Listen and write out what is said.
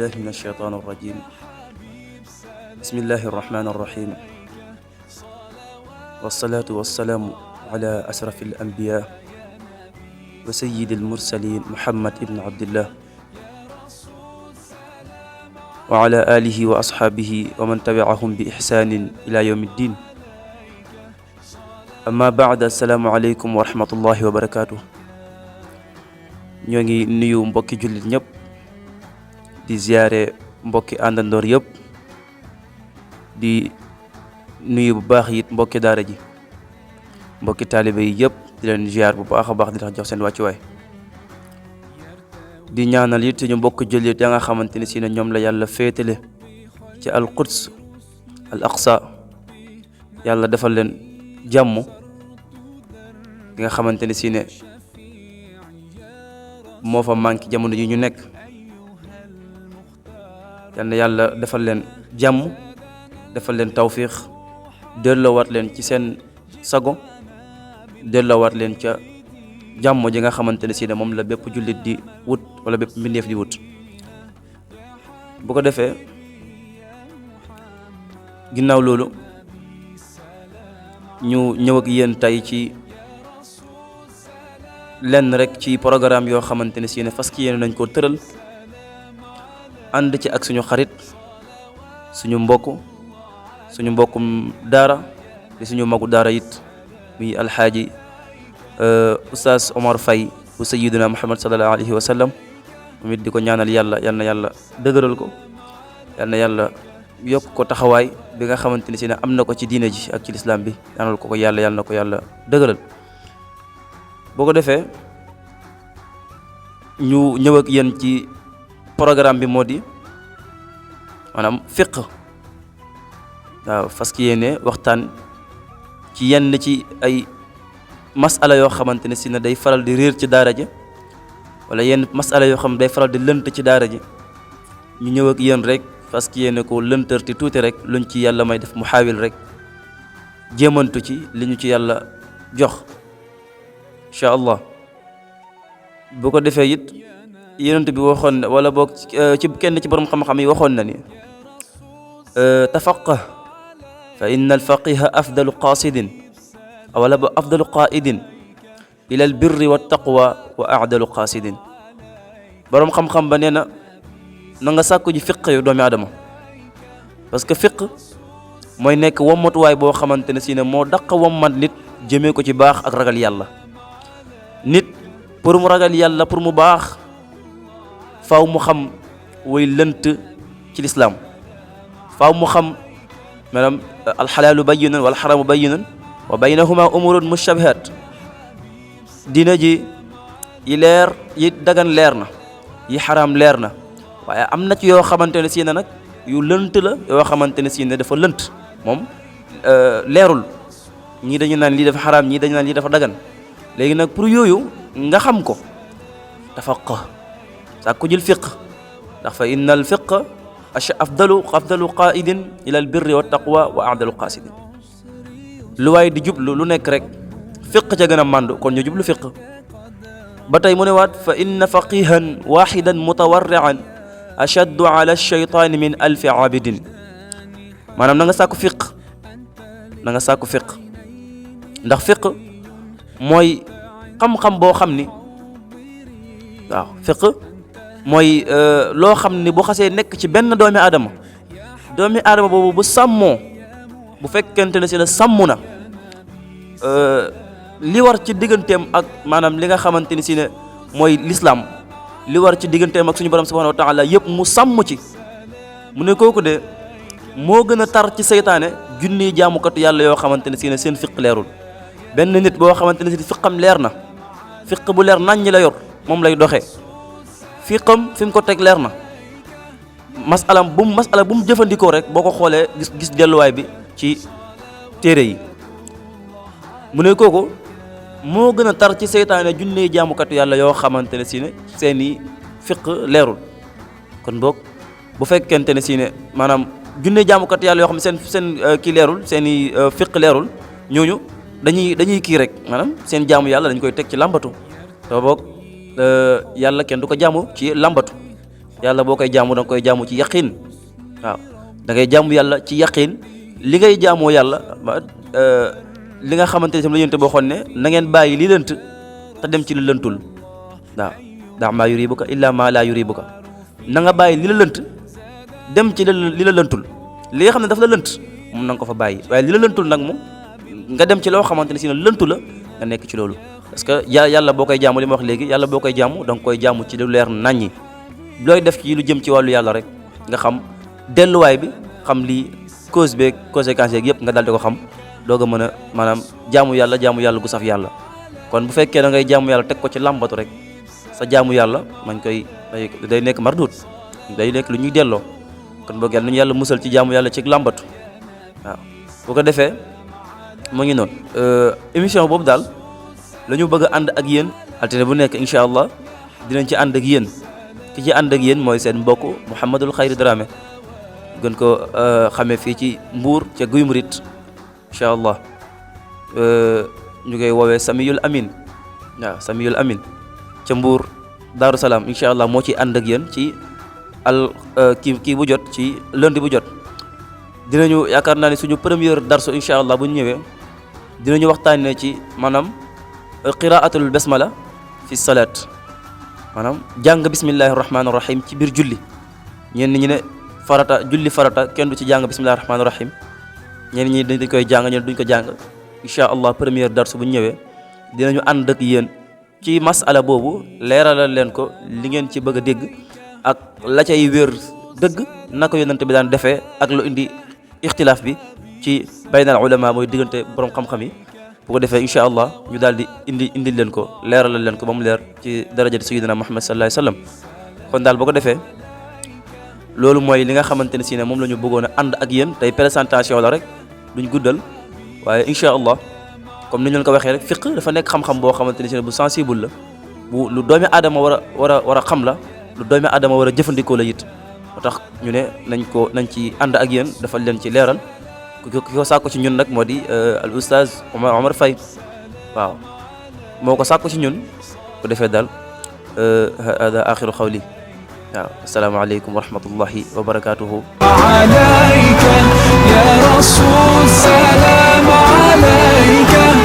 بالله من الشيطان الرجيم. بسم الله الرحمن الرحيم، والصلاة والسلام على أشرف الأنبياء وسيد المرسلين محمد بن عبد الله وعلى آله وأصحابه ومن تبعهم بإحسان إلى يوم الدين. أما بعد، السلام عليكم ورحمة الله وبركاته. ñoo ngi nuyu mbokki jullit ñëpp di ziyaare mbokki àndandoor yëpp di nuyu bu baax it mbokki daara ji mbokki taalibe yi yëpp di leen ziyaar bu baax a baax di tax jox seen wàccuwaay di ñaanal it suñu mbokki jullit ya nga xamante ne si ne ñoom la yàlla féetale ci al quds al aqsa yàlla defal leen jàmm gi nga xamante ne si ne moo fa manqué jamono ji ñu nekk. yal na yàlla defal leen jàmm, defal leen tawfiix, delloowaat leen ci seen sago, delloowaat leen ca jàmm ji nga xamante ne si ne moom la bépp jullit di wut wala bépp mbindeef di wut. bu ko defee ginnaaw loolu ñu ñëw ak yéen tey ci lenn rek ci programme yoo xamante ne si ne fas yéene nañ koo tëral ànd ci ak suñu xarit, suñu mbokkum daara di suñu magu daara it muy alxaaji Oustaz Omar Faye bu sayyidina Muhammad sallallahu alayhi wa sallam. moom it di ko ñaanal yàlla, yal na yàlla dëgëral ko, yal na yàlla yokk ko taxawaay bi nga xamante ne si ne am na ko ci diine ji ak ci lislaam bi. ñaanal ko yàlla, yal na ko yàlla dëgëral. boo ko defee ñu ñëw ak yéen ci programme bi moo di maanaam fiqh. waaw fas yéene waxtaan ci yenn ci ay masala yoo xamante ne si ne day faral di réer ci daara ji wala yenn masala yoo xam ne day faral di lënt ci daara ji. ñu ñëw ak yéen rek fas yéene ko lëntërti tuuti rek luñ ci yàlla may def mu xaawil rek jéemantu ci li ñu ci yàlla jox incha allah. bu ko defee it yonent bi waxoon na wala boog ci kenn ci borom xam-xam yi waxoon na ni tafaqah fa inna alfaqiha afdalu qasidin wala ba afdalu qaidin ila albirri wa taqwa wa a'dalu qasidin. borom xam-xam ba nee na nga sàkku ji fiq yu doomi aadama, parce que fiq mooy nekk wommatuwaay boo xamante ne si ne moo daq wommat nit jëmee ko ci baax ak ragal yàlla. nit pour mu ragal yàlla, pour mu baax, faaw mu xam way lënt ci lislaam, faaw mu xam maanaam alxalaalu bayyinun wal xaramu bayyinun wa baynahuma umurun mushtabihat. diina ji yi leer, yi dagan leer na, yi xaraam leer na, waaye am na ci yoo xamante ne si ne nag yu lënt la, yoo xamante ne si ne dafa lënt, moom leerul. ñii dañu naan lii dafa xaraam, ñii dañu naan lii dafa dagan. léegi nag pour yooyu nga xam ko, tafaqah sàkku jël fiq, ndax fa inna al fiq afdalu qaidin ila al birri wa taqwa wa a'dalu qasidin. lu waay di jublu lu nekk rek fiq ca gën a màndu, kon ñu jublu fiq. ba tey mu ne waat fa inna faqihan waxidan mutawarrian ashaddu ala shaytaani min alfi abidin. maanaam na nga sàkku fiq, na nga sàkku fiq, ndax fiq mooy xam-xam boo xam ni, waaw fiq mooy loo xam ni bu xasee nekk ci benn doomi aadama boobu bu sàmmoo, bu fekkente ne si la sàmm na li war ci digganteem ak maanaam li nga xamante ni si ne mooy lislaam, li war ci digganteem ak suñu borom subhanahu wa taala yëpp mu sàmm ci. mu ne kooku de moo gën a tar ci seytaane junniy jaamukatu yàlla yoo xamante ne si ne seen fiq leerul. benn nit boo xamante ne si fiqam leer na, fiq bu leer nañ ñi la yor, moom lay doxee. fiqam fi mu ko teg leer na, masala bu mu jëfandikoo rek boo ko xoolee gis delluwaay bi ci téere yi. mu ne kooku moo gën a tar ci seytaane junne jaamukatu yàlla yoo xamante ne si ne seeni fiq leerul. kon boog bu fekkente ne si ne maanaam junne jaamukatu yàlla yoo xam ne seen kii leerul, seeni fiq leerul, ñooñu dañuy kii rek, maanaam seen jaamu yàlla dañ koy teg ci làmbatu. te boog yàlla kenn du ko jaamu ci làmbatu. yàlla boo koy jaamu da nga koy jaamu ci yaqin waaw da ngay jaamu yàlla ci yaqin li ngay jaamoo yàlla li nga xamante ne tam la yonte boo xoon ne na ngeen bàyyi li lënt te dem ci li lëntul waaw daa maa yuribuka illa ma la yuribuka na nga bàyyi li la lënt dem ci li la lëntul li nga xam ne daf la lënt moom na nga ko fa bàyyi waaye li la lëntul nag moom nga dem ci loo xamante ne si ne lëntu la nga nekk ci loolu parce que yàlla boo koy jaamu li ma wax léegi yàlla boo koy jaamu da nga koy jaamu ci lu leer naññi looy def ci lu jëm ci wàllu yàlla rek nga xam delluwaay bi xam lii cause beeg conséquences yeeg yëpp nga daal di ko xam doog a mën a maanaam jaamu yàlla gu saf yàlla kon bu fekkee da ngay jaamu yàlla teg ko ci làmbatu rek sa jaamu yàlla mañ koy day nekk mardut day nekk lu ñuy delloo kon boog yàlla nañu yàlla musal ci jaamu yàlla ci làmbatu waaw bu ko defee mu ngi noonu émission boobu daal la ñu bëgg a ànd ak yéen altine bu nekk incha allah dinañ ci ànd ak yéen ki ci ànd ak yéen mooy seen mbokk Mouhamadul Khayri Dramé gën ko xamee fii ci Mbour ca Guy Murit incha allah ñu koy woowee Samiyul Amin waaw Samiyul Amin ca Mbour Daaru Salaam incha allah moo ci ànd ak yéen ci kii bu jot ci lundi bu jot dinañu yaakaar naa ne suñu première darsu incha allah bu ñu ñëwee dinañu waxtaanee ci maanaam qiraatul basmala fi salaat maanaam jàng bismillahi rahmaani rahim ci biir julli ñenn ñi ne julli farata kenn du ci jàng bismillahi rahmaani rahim ñenn ñi dañ koy jàng ñenn duñ ko jàng incha allah première darsu bu ñu ñëwee dinañu ànd ak yéen ci masala boobu leeralal leen ko li ngeen ci bëgg a dégg ak la cay wér dëgg naka yonent bi daan defee ak lu indi ixtilaaf bi ci baynal ulama mooy diggante borom xam-xam yi bu ko defee incha allah ñu daal di indi leen ko leeralal leen ko ba mu leer ci darajati sayyidina Muhammad sallallahu alayhi wasallam kon daal bu ko defee loolu mooy li nga xamante ne si ne moom la ñu bëggoon a ànd ak yéen tey présentation la rek duñ guddal waaye incha allah comme ni ñu leen ko waxee rek fiqh dafa nekk xam-xam boo xamante ne si ne bu sensible la bu lu doomi aadama war a xam la lu doomi aadama war a jëfandikoo la it moo tax ñu ne nañ ci ànd ak yéen dafa leen ci leeral ki ko sàkku ci ñun nag moo di al oustaz Omar Faye waaw moo ko sàkku ci ñun ko defee daal hada axiru xawli waaw asalaamaaleykum wa rahmatullahi wa barakatuhu alayka ya rasul salam alayka